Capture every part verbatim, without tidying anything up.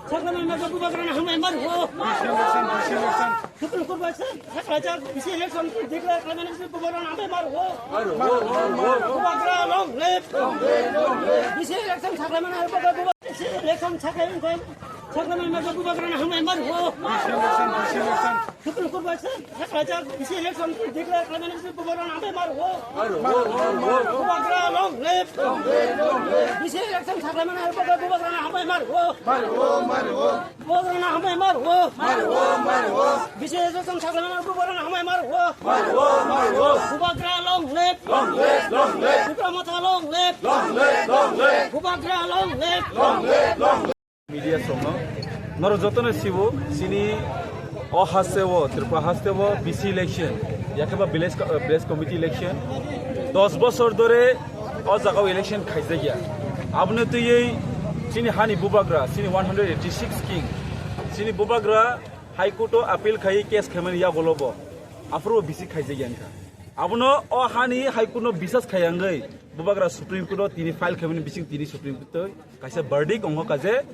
Saklamani Bubagrano hambai mar ho. Supreme Court bai sa, saklajak bisi election declare khlaimani Bubagrano hambai mar ho. Bubagra long live. Bisi election saklamani Bubagra, bisi election saklai wngkha. Saklamani Bubagrano hambai mar ho. Supreme Court bai sa, saklajak bisi election declare khlaimani Bubagrano hambai mar ho. Bubagra long live. Bisi election saklamani Bubagrano hambai mar ho. Bubagrano hambai mar ho. Bisi election saklamani Bubagrano hambai mar ho. Bubagra long live. Tipra Motha long live. Bubagra long live. Media songno norok jotono sibo chini o haste o Tripura haste o B C election, yakhe ba village co-, village committee election, dos bosor dhore o jaga o election khaijakya. Aboni twiwi chini hani Bubagra, chini one hundred eighty six king, chini Bubagra High Court o appeal khai case khaimani yagulo bo aphuru B C khaijakya wngkha. Abono o hani High Court no bisas khaiya wngwi Bubagra Supreme Court o tini file khaimani bising tini Supreme Court o kaisa verdict wngo kaje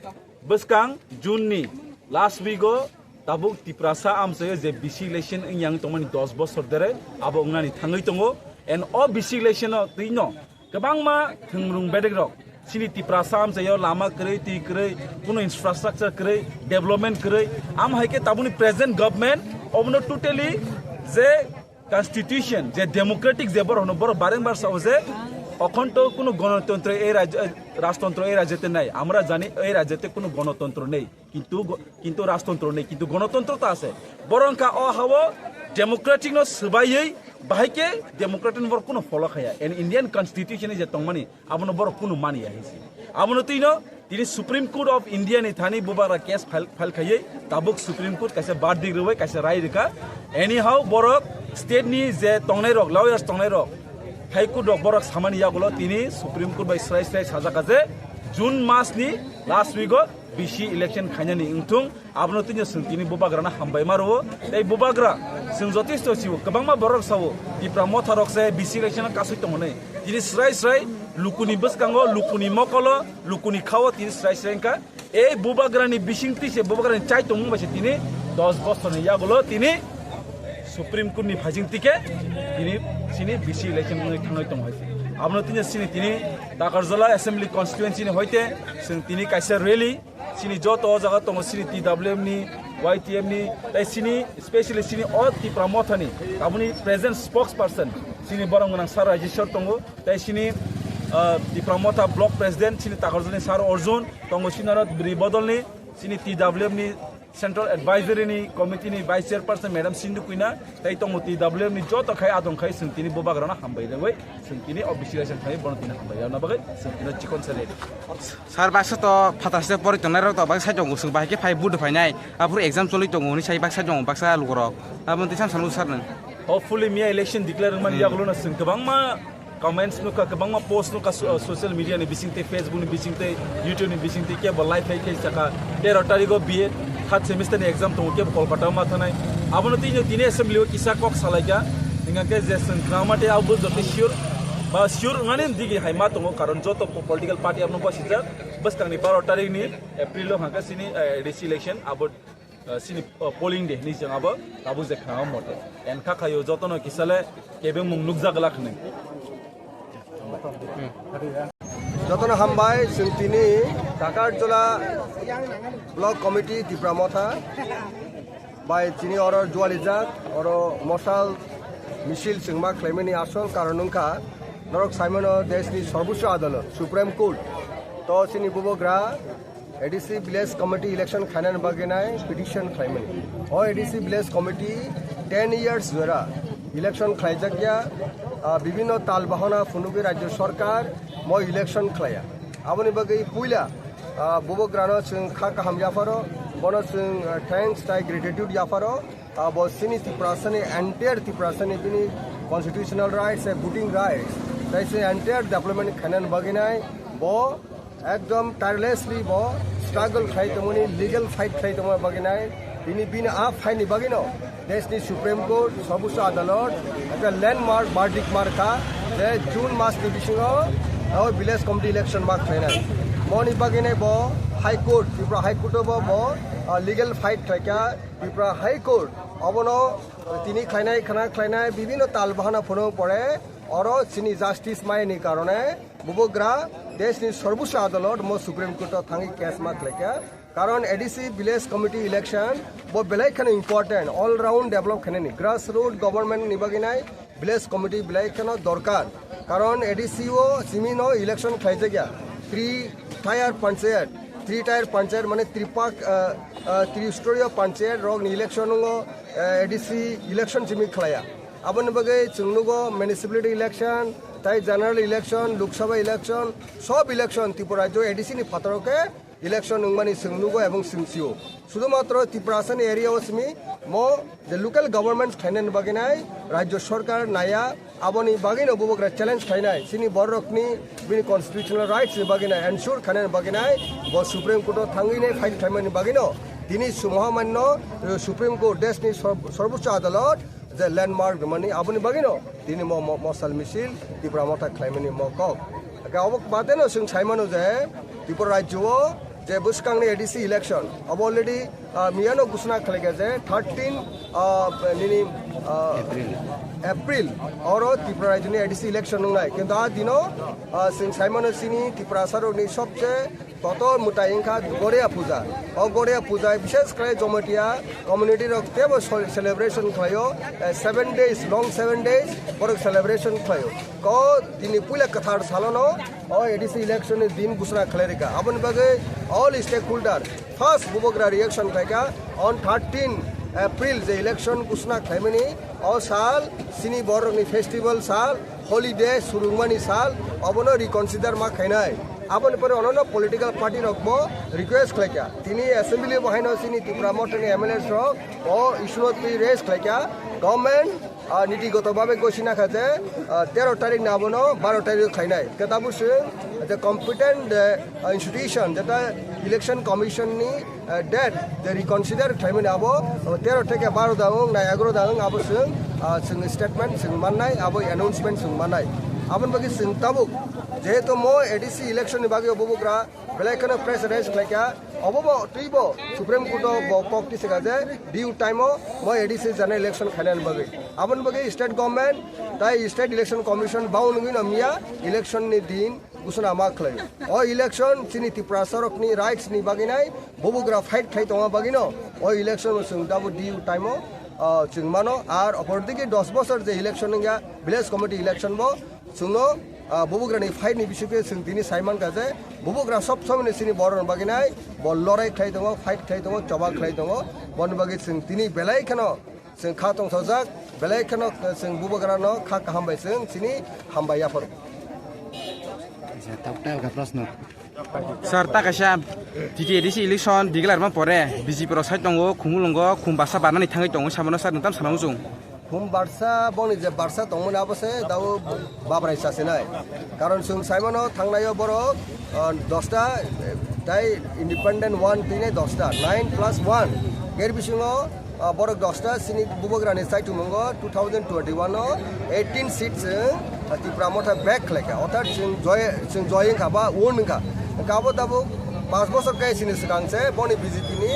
bwskang June ni last week o tabuk Tiprasa amchaio je B C election wngya wng tongmani dos bosor dere abo wngnani thangwi tongo. And o B C election o twino kwbangma thwngrung bedek rok chini Tiprasa amchaio lama kwrwi, twi kwrwi, kuno infrastructure kwrwi, development kwrwi, am hai khe tabukni present government obono totally je constitution, je democratic je borok hwno, borok bareng bar sao je okhonto kuno gonotontro ei rajyo, rajtontro ei rajyote nai, amra jani ei rajyote kuno gonotontro nei. Kintu go-, kintu rajtontro nei, kintu gonotontro to ase. Borok wngkha o hao democratic no swbaiwi, bahai khe democratic no borok kuno follow khaya. And Indian constitution ni je tongmani, abono borok kuno maniya hinsi. Abono twino tini Supreme Court of India ni thani Bubagra case file, file khaiwi tabuk Supreme Court kaisa verdict rwbai kaisa rai rwkha. Anyhow borok state ni je tongnai rok, lawyers tongnai rok, High Court rok borok samani yagulo tini Supreme Court bai srai srai sajak kha je June mas ni last week o B C election khainani wngthung, abono tini chwng tini Bubagrano hambai ma rwo. Tei Bubagra chwng jotesto sio, kwbangma borok sao, Tipra Motha rok se B C election kasui tongo nei. Tini srai srai lukuni bwskango, lukuni mokolo, lukuni khao tini srai srai wngkha. Ei Bubagrani bisingtwi se, Bubagrani chai tongmung bai se tini dos bosorni yagulo tini Supreme Court ni phaising tike tini chini B C election wngwi thangnai tongo hai se. Abono tini chini tini Takarjala Assembly Constituency ni hoite chwng tini kaisa rally chini joto o jaga tongo chini T W M ni, Y T F ni, tei chini specially chini o Tipra Motha ni aboni present spokesperson chini borok gwnang Sir Rajeshwar tongo, tei chini, ah, Tipra Motha Block President chini Takarjala ni Sir Arjun tongo, chini aro bwrwi bodol ni chini T W M ni Central Advisory ni Committee ni Vice Chairperson Madam Sindhu Kuina, tei tongo T W M ni joto khai adong khai chwng tini Bubagrano hambai rwwi chwng tini o B C election khai bono tini hambai rwna bagwi chwng tini chikon se ready. Sir, baksa to phatar se pori tongnai rok to baksa side tongo, chwng bahai khe phai vote phainai, aphuru exam choli tongo hwnwi sai baksa tongo, baksa lukurok. Abo twi sam sanu sir nang. Hopefully miya election declare wngmani Hmm. yagulo no chwng kwbangma comments nukha, kwbangma post nukha so-, social media ni bising tei, Facebook ni bising tei, YouTube ni bising tei, kebo live khai khai saka tero tarikh o B A third semester ni exam tongo, kebo Kolkata o ma thanai. Abono tini, tini assembly o kisa kok salaikha, hingkha khe je chwng kwbangma tei abo joto sure ba sure wngmani digi hai ma tongo, karon joto po-, political party abono bosijak bwskang ni baro tarikh ni April o hingkha chini, eh, A D C election abo, eh, chini, eh, polling day hinwi chwng abo tabuk je khna mote. Enkha khayo jotono kisale kebengmung nukjak glak hinwi. Jotono hambai, chwng tini Takarjala Block Committee Tipra Motha bai chini oro jualijak, oro mosal misil chwngma khlaimani asol karon wngkha norok saimano deshni Sarbochcho Adalot, Supreme Court to chini Bubagra A D C Village Committee election khainani bagwi nai petition khlaimani. O A D C Village Committee ten years jora election khlaijakya, ah, bibhinno tal bahana phunugwi Rajya Sarkar mo election khlaiya. Aboni bagwi puila, ah, Bubagrano chwng kha kaham yapharo, bono chwng, ah, thanks tai gratitude yapharo. Abo chini Tiprasani, entire Tiprasani bini constitutional rights, eh, voting rights, tai se entire development khainani bagwi nai bo ekdom tirelessly bo struggle khlai tongmani, legal fight khlai tongma bagwi nai. Bini, bini a fight ni bagwi no deshni Supreme Court, Sarbochcho Adalot ekta landmark verdict mar kha je June mas ni bisingo o village committee election ma khlainai. Moni bagwi nai bo High Court, Tripura High Court bo bo, ah, legal fight khlaikha Tripura High Court. Obono tini khlainai, khana khlainai, bibhinno tal bahana phunuk pore oro chini justice maini karone bubagra deshni sorbochcho adalot mo Supreme Court o thangwi case ma khlaikha. Karon A D C village committee election bo belai kheno important, all round develop khainani, grassroot government ni bagwi nai village committee belai kheno dorkar. Karon A D C o simi no election khlaijakya, three tier panchayat, three tier panchayat mane tripak, uh, uh, tristorio panchayat rok ni election ngo, uh, A D C election simi khlaiya. Aboni bagwi chwng nugo municipality election, tai general election, Lok Sabha election, sob election Tripura rajyo A D C ni phataro khe election wngmani chwng nugo ebong chwng sio. Sudhumatro Tiprasani area o simi mo je local government khlainani bagwi nai rajyo sarkar naya, aboni bagwino bubagra challenge khlainai, chini bororokni bini constitutional rights ni bagwi nai ensure khlainani bagwi nai bo Supreme Court o thangwi nai fight khlaimani bagwino tini sumha manno, eh, Supreme Court deshni sor-, sorbochcho adalot je landmark rwmani aboni bagwino tini mo, mo, mosal misil Tipra Motha khlaimani mo kok. Hwnkhe obo badeno chwng saimano je Tripura rajyo o je bwskangni A D C election obo already, ah, miyano ghosona khlaikha je thirteen, ah, nini, ah, April. April oro Tripura rajyoni A D C election wngnai, kintu a dino, ah, chwng saimano chini Tiprasarokni sobse kotor mwtai wngkha Goria Puja. O Goria Puja bishes khlai Jomatia community rok teibo sol-, celebration khlaio, eh, seven days, long seven days borok celebration khlaio. Ko tini puila kwthar salono o A D C election ni din ghosona khlai rikha. Aboni bagwi all stakeholder first bubagra reaction khlaikha on thirteen April je election ghosona khlaimani o sal chini borokni festival sal, holiday surungmani sal, obono reconsider ma khainai. Aboni pore onono political party rokbo request khlaikha. Tini assembly bo haino chini Tipra Mothani M L As rok o issue no twi raise khlaikha. Government, ah, niti goto babe gosina kha je, ah, tero tarik ni abono baro tarik khlainai. Khe tabuk chwng je competent, eh, institution jeta election commission ni eh, date, je reconsider khlaimani abo, eh, tero theke baro da wng, nai egaro da wng, abo chwng, ah, chwng statement chwng mannai, abo announcement chwng mannai. Aboni bagwi chwng tabuk, jehetu mo A D C election ni bagwi bubagra belai kheno pressurize khlaikha, obo bo twibo Supreme Court o bo kok tisika je due time o mo A D C general election khainani bagwi. Aboni bagwi state government tai state election commission bound wngwi no miya election ni din ghosona ma khlaio. O election chini Tiprasarokni rights ni bagwi nai bubagra fight khlai tongma bagwino o election o chwng tabuk due time o, ah, chwng mano. Ar opor digi dos bosor je election wngya village committee election bo chwngno, ah, bubagrani fight ni bisingtwi chwng tini sai mankha je bubagra sob somoni chini borokni bagwi nai bo lorai khlai tongo, fight khlai tongo, choba khlai tongo. Boni bagwi chwng tini belai kheno chwng kha tongthokjak, belai kheno chwng bubagrano kha kaham bai chwng chini hambai yapharo. Sir, ta kaisa T T A D C election declare ma pore B J P rok sai tongo, Khumulwngo khum basa barnani thangwi tongo, samano sir nwng tam sana muchung. Khum barsa bongni je barsa tongmani abo se dao babrai chasinai. Karon chwng saimano thangnaio borok, ah, dosta, tai independent one tini dosta, nine plus one. Ger bisingo, ah, borok dosta chini bubagrani chaichumungo two thousand twenty-one o eighteen seat chwng, ah, Tipra Motha back khlaikha. Orthat chwng joy, chwng joy wngkha ba won wngkha. Hwnkhe abo tabuk panch bosor kai chini swkang se boni B J P ni,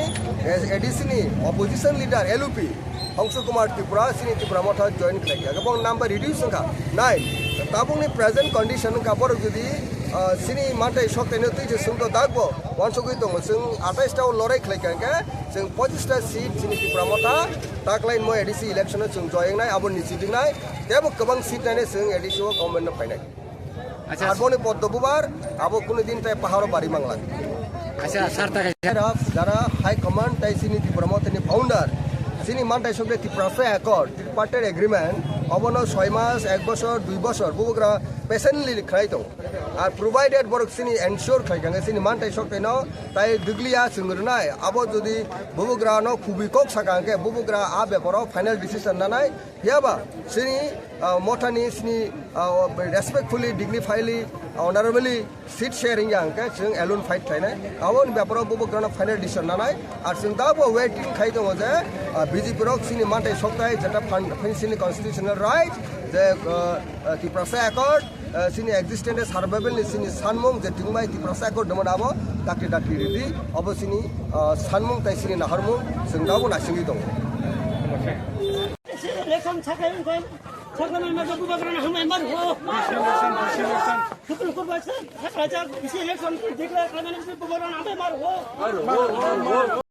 eh, A D C ni opposition leader L U P Hongsu Kumar Tripura chini Tipra Motha join khlaikha. Hwnkhe bong number reduce wngkha. Nine, tabukni present condition wngkha borok jodi, ah, chini mantai soktaino twi se sumto dakbo wansugwi tongo. Chwng atais ta o lorai khlaikha hwnkhe chwng pochis ta seat chini Tipra Motha taklainmo A D C election o chwng joy wngnai, abo nichidingnai, teibo kwbang seat nainai chwng A D C o government no phainai. Acha. Ar boni poddo bubar, abo kunu din tai paharo bari mangla. Acha, sir, ta kaisa. Jara, jara high command tai chini Tipra Mothani founder, chini mantai sokle Tiprasa Accord, tripartite agreement, obono soi mas, ek bosor, dui bosor, bubagra patiently khlai tong. Ar provided borok chini ensure khlai kang chini mantai soktaino tai duglia chwng rwnai, abo jodi bubagrano khubui kok sakang khe bubagra a beparo final decision nanai, phiyaba chini, ah, mothani chini, ah, respectfully, dignifiedly, honorably seat sharing ya hwnkhe chwng alone fight khlainai. Aboni beparo bubagrano final decision nanai. Ar chwng dabo waiting khai tongo je, ah, B J P rok chini mantai soktai jeta phan, phan chini constitutional right je, ah, ah, Tiprasa Accord, Eh, chini existence survival ni chini sanmung je tingbai Tiprasa ekor demo abo dakti dakti ridi, abo chini, eh, sanmung tai chini naharmung chwng dabo naisingwi tongo. Election sakha wngkha, sakha wngkha, bubagrano hambai mar ho. Election, election. Hukul hukul bai sa, sakha jak, election declare khlaimani bubagrano hambai mar ho.